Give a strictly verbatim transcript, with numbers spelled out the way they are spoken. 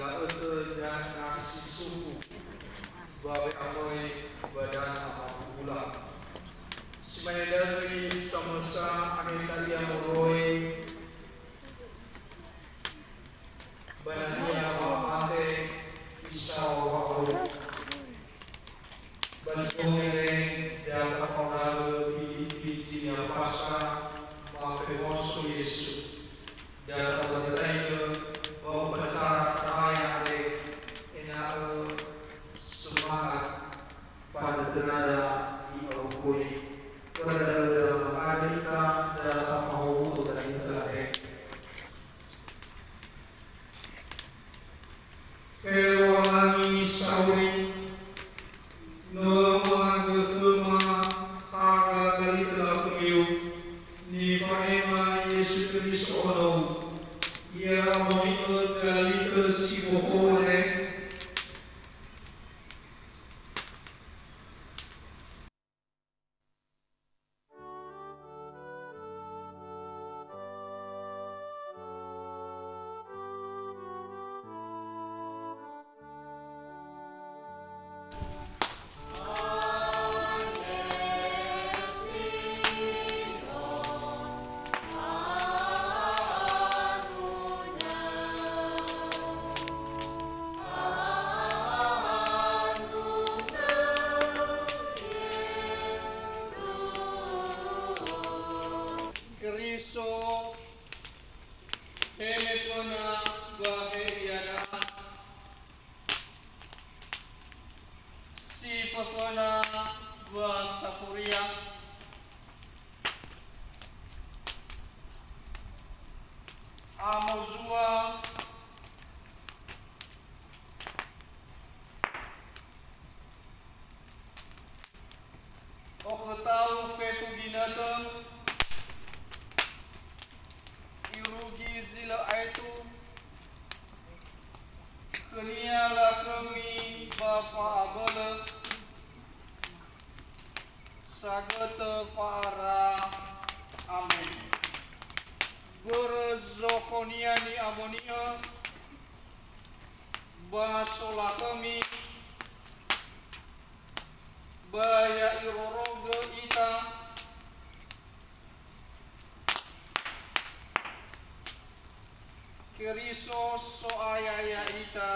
Da'ö dania si sufu ba we'amöi ba dania amabubula. Si mane da'ö samösa aheta ia moroi ba nania wa'amate isaoha'ö. Ba zi no ere, da tafaondragö biji-biji ni'ampasa, ma femoso Yesu. Da tafadata'igö ba upacara faraya andre, ena'ö semangat fadödönada i'aukuri. Börö da'ö da mangandrö ita, da tamahowu'ö dania andre. He Lowalangi sauri, no lö mangandrö khöma haga galitö lakhö-Io, nifa'ema Yesu Keriso Ono-U, Ia Amoni'ö galitö si bohou andre. Keriso, he meföna ba he iada'a, si föföna ba safuria, amozua, Okhötau fefu ginötö, irugi zi lö aetu, khönia lakhömi ba fa'abölö, sagötö fa'ara. Amen. Börö zokhonia ni'amoni'ö, ba solakhömi, ba ya'irorogö ita, Keriso So'aya ya'ita.